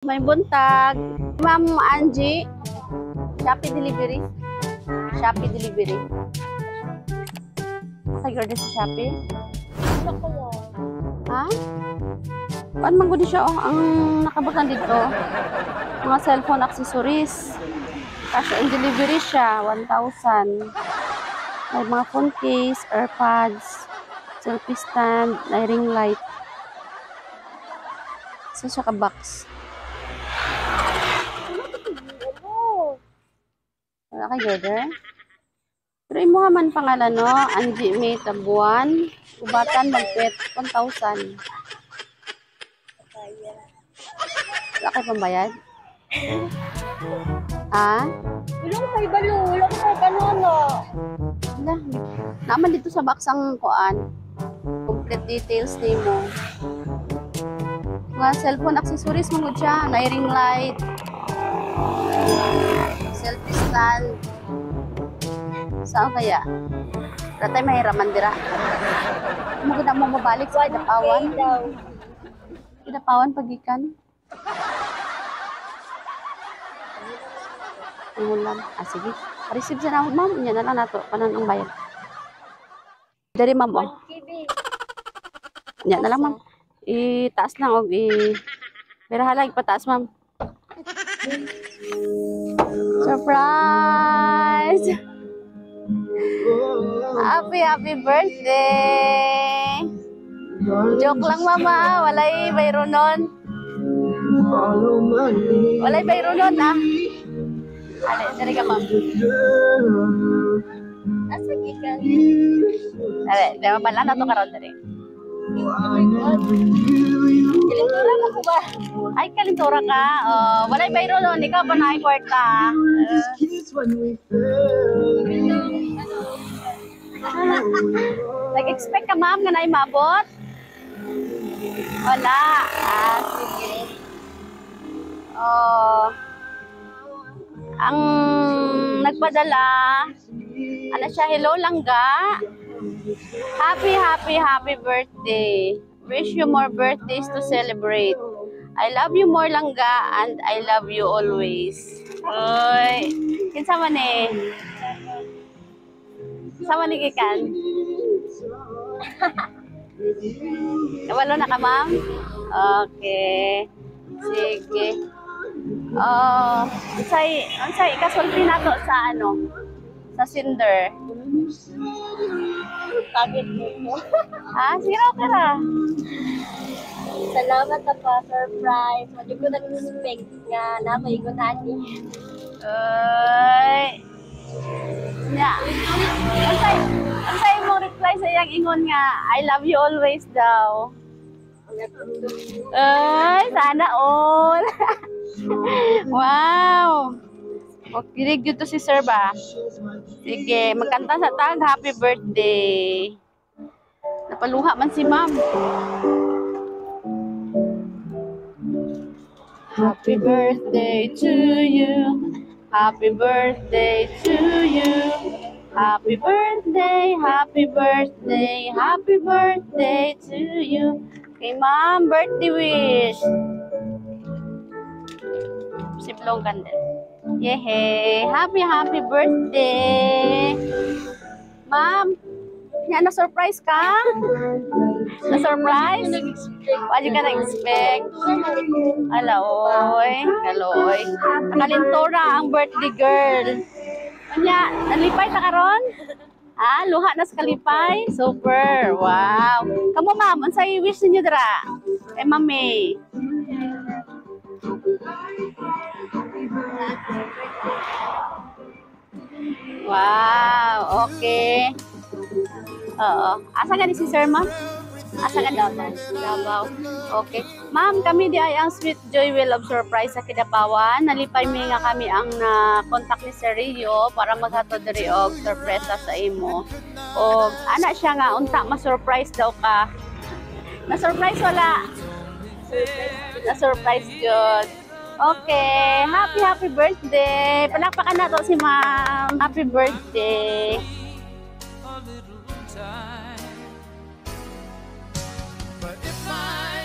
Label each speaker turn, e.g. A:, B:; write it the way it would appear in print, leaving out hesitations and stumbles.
A: May buntag. Ma'am Angie, Shopee delivery. Shopee delivery. Kay order sa Shopee?
B: Ano ko yun?
A: Ha? Kuan man gud siya oh, ang nakabutang dito. Mga cellphone accessories. Cash on delivery siya, 1,000. May mga phone case, AirPods, selfie stand, may ring light. Isa siya ka box.
B: Ano?
A: Wala kay order? Pero imo man pangalan no, Angie May Tabuan, Ubatan Magpet, 1,000.
B: Kaya.
A: Wala kay pambayad? Ah?
B: Wala ko kay balo. Wala ko kay kanono.
A: Wala. Naman dito sa box ang kuan. Complete details nimo. Mga cellphone accessories mo gud siya, na ring light. Selfie stand. Saan kaya? Wala tayo mahiraman dira. Mo gud na mo mabalik sa Kidapawan.
B: 1K daw.
A: Kidapawan pagikan. Ang ulam. Ah, sige. Receive sa na, ma'am. Yan na lang nato. Panan ang bayad. Dari, ma'am, oh.
B: 1 KB.
A: Yan na lang, ma'am. Itaas lang og i pero hala ipataas, ma'am. Surprise! Happy, happy birthday! Joke lang, mama. Walay bayro nun. Walay bayro nun, ah. Ale, dali ka, ma'am.
B: Asa gikan?
A: Ale, di ba pala na to karon dali.
B: Kalintura na ko ba?
A: Ay, kalintura ka. Oh, walay bayro nun. Ikaw pa na ay kwarta. Nag-expect ka, ma'am, nga naay maabot? Wala. Ah, sige. Oh. Ang nagpadala, ano siya, "Hello, Langga. Happy, happy, happy birthday. Wish you more birthdays to celebrate. I love you more, Langga, and I love you always." Oy, kinsa man eh? Sa man ni gikan? Nawalo na ka, ma'am? Okay. Sige. Oh, unsay ikasulti nato sa ano? Sa sender.
B: Pagit mo.
A: Ha? Sige ra, okay ra.
B: Salamat sa pa surprise. Wala ko nag-expect nga na may ani.
A: Oy. Nya. Unsay imong reply sa iyang ingon nga "I love you always" daw? Ay, sana all. Wow. Okay, dito si sir ba? Sige, magkanta sa tag happy birthday. Napaluha man si ma'am. Happy birthday to you. Happy birthday to you. Happy birthday, happy birthday, happy birthday to you. Okay, ma'am, birthday wish. Siplong candle. Yehey! Happy, happy birthday! Ma'am, yan, na-surprise ka? Na-surprise? What you gonna expect? Ala, oy. Kaloy. Nakalintora ang birthday girl. Unya, nalipay ta karon? Ha? Luha na sa kalipay? Super. Wow. Kamo, ma'am, unsay wish ninyo dira? Kay Ma'am May. Wow, okay. Oo. Asa gani si sir, ma'am? Asa gani? Davao. Okay. Ma'am, kami di ay ang Sweet Joy Wheel of Surprise sa Kidapawan. Nalipay mi nga kami ang na-contact ni Sir Rio para maghatod diri og sorpresa sa imo. Og ana siya nga unta ma-surprise daw ka. Na-surprise wala? Na-surprise jud. Okay, happy happy birthday. Palakpakan nato si ma'am. Happy birthday.
C: A little time. But if I